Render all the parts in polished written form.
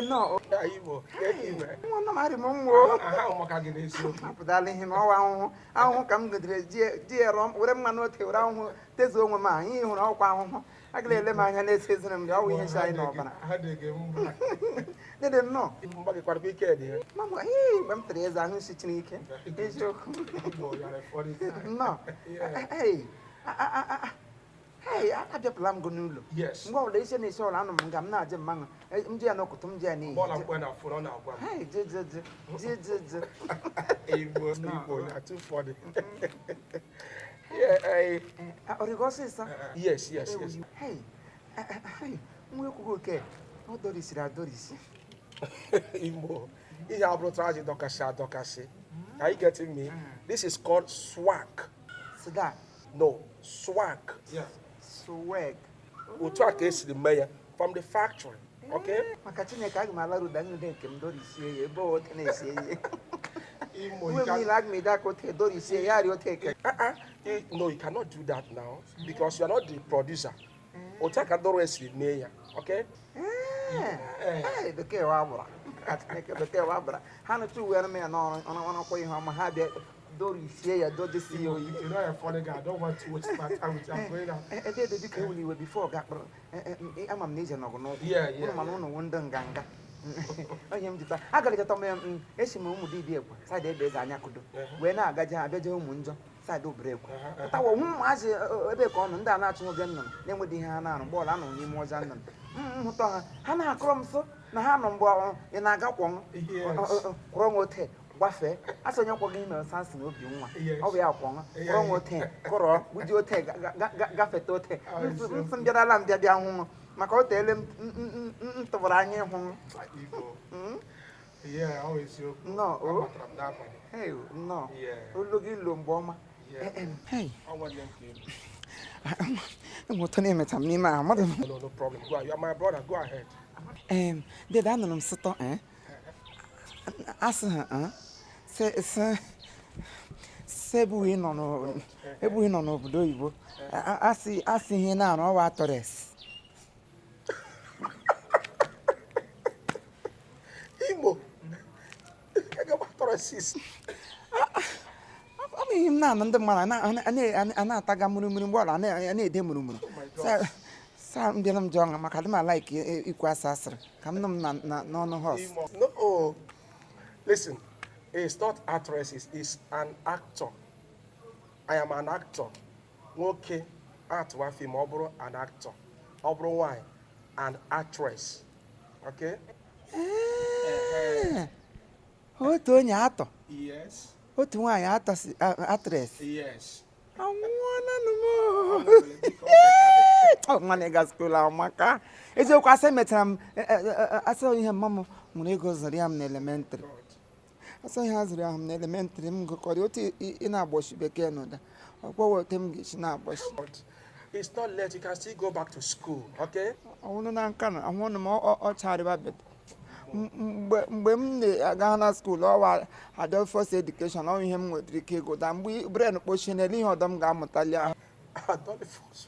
nnọọ. Igbo, nwa m arị m nwụọ. Ahụ maka gị n'eziokwu. Apụtala ihe ma ọwa ahụhụ ahụhụ ka m gidere ji ero were mmanụ ote were ahụhụ tezuo onwe m ahụ ihe hụrụ ọkwa ahụhụ agala ele m anya na-esi ezere m ọwụ ihe si anyị n'ọbara. Dede nnọọ. Mgbagịkwarakwa ike dị ya. Mama, ee, mgbe m tere eze ahụ sichiri ike. Eziokwu. Nnọọ. Ee, hey, abịapụla m gị n'ụlọ. Mgbe ọbụla isi na-esi ọla anụ m nga m na-aje mmanụ m ji ya n'ọkụtụ m ji ya n'ihi. Hey, je je je je je je. Igbo, Igbo, na too funny. Yeah, ọrịgo ọsịsọ? Yes, yes, yes. Hey, hey, nwa ekwughị oke ọ dọrisiri adọrisi. Igbo, ihe abụrụ traji dọkasị adọkasị. Are you getting me? This is called swag. Swag? No, swag. Yeah. Swag. Otu a ka esiri mee ya from the factory. Okay? Maka Chineke aga m alarụ ụda ndị nke m dorisie ya ebe ote na-esi ihe. Uwe m niile aga m ede aka ote dorisie ya arịa ote eke. No, you cannot do that now because you are not the producer. Otu a ka dọrọ esiri mee ya. Okay? Ee, bekee wa agbara. Chineke bekee wa agbara. Ha nụcha uwe m ya n'ọrụ ọrụ ihe ọma ha bịa dorisie ya dodesi ya oyi. You know you're funny guy. I don't want to waste my time with you. I'm going out. Ede biko ewuli iwe before ga kpọrọ ama m na ije nọgụ n'ụkwụ. Ụnụ mana ụnụ wụ ndị nganga. Onye m jita agara jeta m esi m ụmụ dibịa ekwe saịdị ebe eze anya kudo wee na-agaje abịaje ụmụ njọ saịdị obere ekwe pụtawa ụmụazị ebe ka ọnụ ndị a na-achụ oge nnụnụ na-enweghị ihe ha na-arụ mgbe ọla anọ n'ime ọza nnụnụ nhụtọ ha ha na-akọrọ m sọ na ha nọ mgbe ị na-aga kwọnwụ kwụrọ nwa ote gbafee asị onye kwọ gị ime Samson obi nwa ọ bụ ya kwọnwụ kwụrọ nwa ote kụrọ gbuji ote gafete ote nsị mbịarala mbịa bịa hụnwụ maka o teele m tụbara anya ịhụ. Nnọọ nnọọ olu gị lo mgbe ọma. Enweta na-emecha m n'ime ahụ mmadụ. No problem. Go ahead. You are my brother. Go ahead. Dede anụrụ m sụtọ asị ha sị ebughị nọ n'obodo oyibo asị ihe na-arụ ọwa atọres. Igbo, ọ bụ ihe m na-anụ ndị mmadụ a na-ataga mụrụmụrụ mgbe ọla a na-ede mụrụmụrụ sa m bịara m jụọ ọṅa maka adị m alaiki ikwu asa asịrị ka m nụ m n'ọnụ họs. No, listen, it's not actress, it's an actor. I am an actor. Nwoke atụwa fim ọ bụrụ an actor, ọ bụrụ nwanyị an actress. Okay? Otu onye atọ. Yes. Otu nwaanyị atọ actress. Yes. Anwụọla m. Nwanne ga skuul amaka. Eziokwu asị mechara m asị ihe mma m nwere ego zụrụ ya m n'elementrị. Asị ihe a zụrụ ya m n'elementrị m gụkọrọ otu ị na-agbọchi bekee n'ụda. Ọ gwawa otu m ga-esi na-agbọchi. It's not late. You can still go back to school, okay? Ọnwụnụ na nka na ọnwụnụ m ọ charịba bed. Mgbe m na-aga na skuul ọwa Adolphus Education ọ ihe m nwetara ike ịgụta mgbe bren kpochie n'elu ihe ọdọ m ga-amụtali ahụ. Adolphus?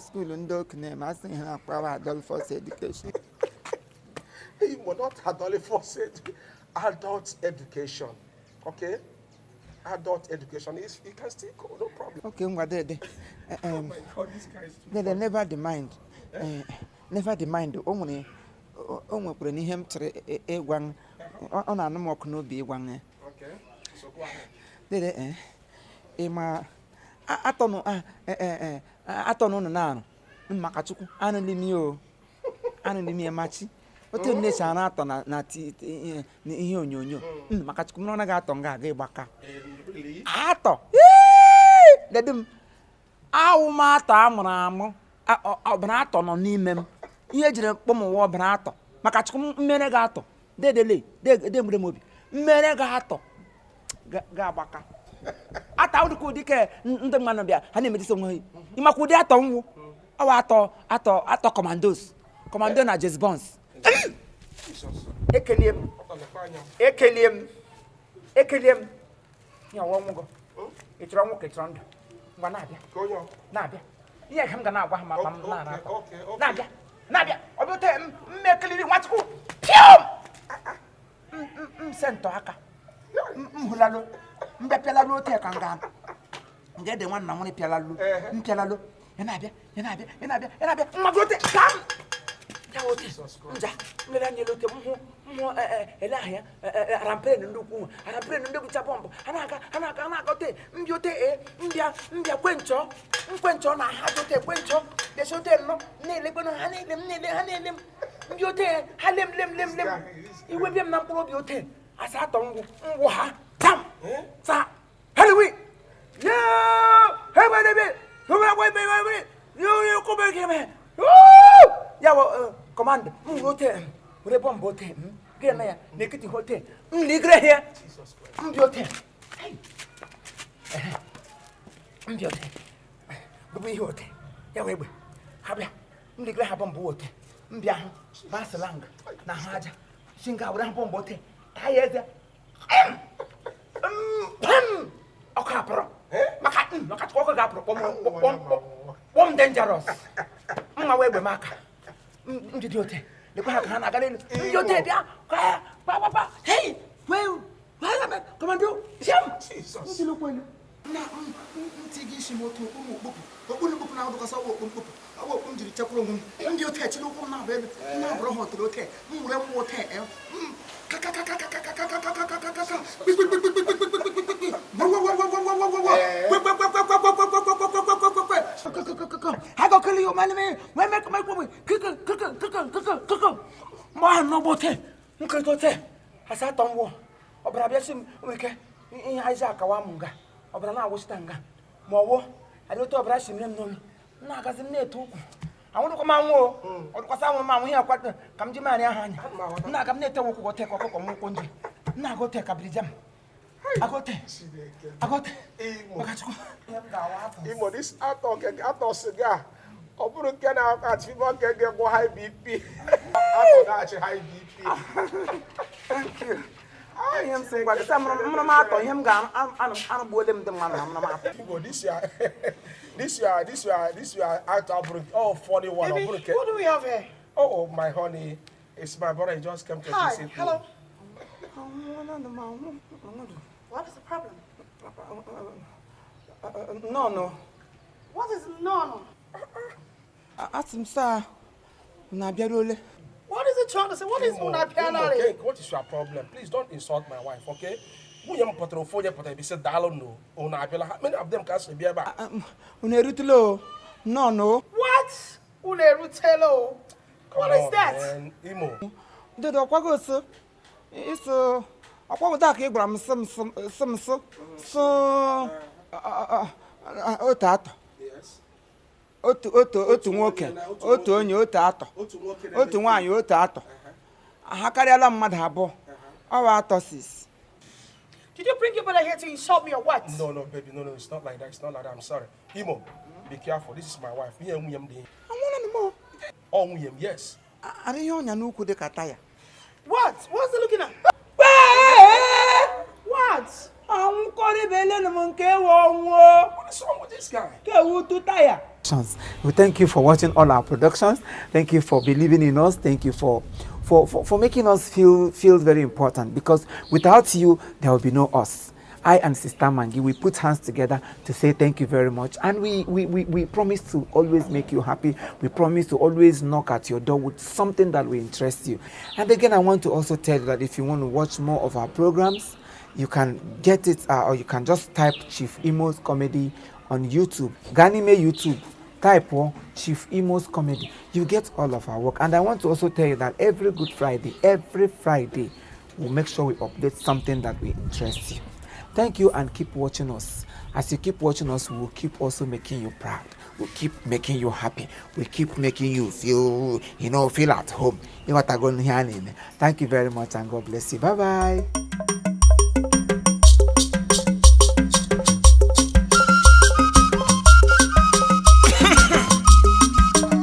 Skuul ndị okenye ma asị ihe na-akpawa Adolphus Education. Igbo, not Adolphus adult education, okay? Adult education is you can still go, no problem. Okay, ngwa dede. Oh my God, this guy is too Dede, never the mind. Never the mind. O nwere o nwekwara n'ihe m chọrọ ịgwa ọ na-anụ m ọkụ n'obi ịgwa ya. Okay, so go ahead. Dede, ị ma atọ n'ụnụ na-arụ maka Chukwu anụghị m ya o anụghị m ya machi otu nne si arụ atọ na ihe onyonyo maka Chukwu m na ọ naghị atọ nga aga ịgbaka atọ dede m awụ m atọ amụrụ amụ ọbara atọ nọ n'ime m ihe ejiri mkpọ m ụwa ọbara atọ maka Chukwu mmere gị atọ dedele demere m obi mmere gị atọ ga-agbaka atọ dịka ụdị ka ndị mmadụ bịa ha na-emedisi onwe ha ịmakwa ụdị atọ nwụ ọwa atọ atọ atọ commandos commando na James Bond. Ekelie m ekelie m ekelie m ya ọwa ọnwụ gị ị chọrọ ọnwụ ka ị chọrọ ndụ ngwa na-abịa na-abịa ihe ka m ga na-agwa ha ma m na-ara na-abịa na-abịa ọ bụ ote m mmekeliri Nwachukwu. Fiọm! M sentọ aka m hụlalụ mbịa pịalalụ ote ka nga nga ede nwanna nwere pịalalụ m pịalalụ ya na-abịa, ya na-abịa, ya na-abịa, ya na-abịa, mmago ote ka m ya ote nja nlere anya elu ote m hụ mmụọ ele ahụ ya arampere ndị ukwu arampere ndị bụcha bọmbụ ha na-aga, ha na-aga, ha na-aga ote mbịa ote e mbịa mbịa kwenchọ nkwenchọ na ha ote kwenchọ desi ote nnọ na-elekwenụ ha na-ele m, na-ele ha, na-ele m ndị ote ha lem lem lem lem iwe bịa m na mkpụrụ obi ote asatọ ngwụ ngwụ ha tam sa helewi ya wụ command m were ote were bọmbụ ote gịnị na ya n'ekiti ote m ligre here mbịa ote mbịa ote bụbụ ihe ote ya wee egbe ha bịa m ligre ha bọmbụ ote mbịa ahụ basilang na ha aja si nga were ha bọmbụ ote taa ya eze ọkụ apụrụ maka maka ọkụ ga-apụrụ kpọm kpọm dangerous mma wee egbe m aka njide ote lekwa ha ka ha na-aga n'elu ndị ote bịa kwa kwa kwa hei wee wee commando jam Jesus. Na ntị gị isi m otu okpu m okpupụ okpuru mkpupụ na-adụkọsị ọwa okpu mkpupụ ọwa okpu m jiri chekwara onwe m ndị ote echiri ụkwụ m na-abụ elu m na-abụrụ ha otere ote m were nwa ote m kakakakakakakakakakakakakaka kpikpikpikpikpikpikpikpikpikpikpi I go kill you, man. Me, me, me, me, me, mgbe ahụ n'ọgbọ ote nkirịta ote asatọ ngwụ ọbara bịa si m nwere ike ihe Isaac awa m nga ọbara na-awụsịta nga ma ọwụ adị otu ọbara si mere m n'olu m na-agazi m na-eto ụkwụ anwụrụkwa m anwụ o ọdụkwasị anwụrụ m anwụ ihe akwa ka m ji marị ahụ anya m na-aga m na-ete ụkwụ ote ka ọkụkọ m ụkwụ nje m na-aga ote ka birija m agote agote maka Chukwu. Imo, this atọ atọ siga ọ bụrụ nke na-achị nke ga-egwọ high BP, atọ na-achị high BP. Thank you. Ihe m sị gwa gị sị mụrụ m atọ ihe m ga-anụgbuole m ndị mmadụ na mụrụ m atọ. Igbo, this year, this year, this year, this year, atọ abụrụ oh funny one. Baby, ọ bụrụ nke what do we have here? Oh, my honey, it's my brother. He just came to Hi, visit me. Hello. What is the problem? No, no. What is no, no? Asị m saa na abịaruole. What is it trying to say? What is Imo, una Imo, pianare? Kek, what is your problem? Please don't insult my wife, okay? Nwunye m pụtara ofu onye pụtara ebi sị daalụ no unu abịala. How many of them ka sị bịa ebe a? Unu erutela o. No, no. What? Una erutelo. Come What is on, that? man. Imo. Dedo ọkwago so iso ọkwago daa ka ị gwara m sị m sị m sị sụ otu atọ. Yes. Otu otu otu nwoke otu onye otu atọ Otu nwoke na otu nwaanyị otu atọ ha karịala mmadụ abụọ ọwa atọ sis. Did you bring your brother here to insult me or what? No, no, baby, no, no, it's not like that. It's not like that. I'm sorry. Imo, be careful. This is my wife. Ihe nwunye m dị. Anwụrụ m o. Ọ nwunye m, yes. Ara ihe ọnya n'ukwu dị ka taya. What? What's he looking at? What? Anwụkọrịbelenu m nke ewe ọnwụ What is wrong with this guy? ka ewu tu taya. We thank you for watching all our productions. Thank you for believing in us. Thank you for making us feel very important, because without you, there will be no us. I and Sister Mangi, we put hands together to say thank you very much. And we promise to always make you happy. We promise to always knock at your door with something that will interest you. And again, I want to also tell you that if you want to watch more of our programs, you can get it, or you can just type Chief Imo's Comedy on YouTube. Ganime YouTube. Type Chief Imo's Comedy. You get all of our work. And I want to also tell you that every Good Friday, every Friday, we'll make sure we update something that will interest you. Thank you, and keep watching us. As you keep watching us, we will keep also making you proud. We'll keep making you happy. We'll keep making you feel, you know, feel at home. Thank you very much, and God bless you. Bye-bye.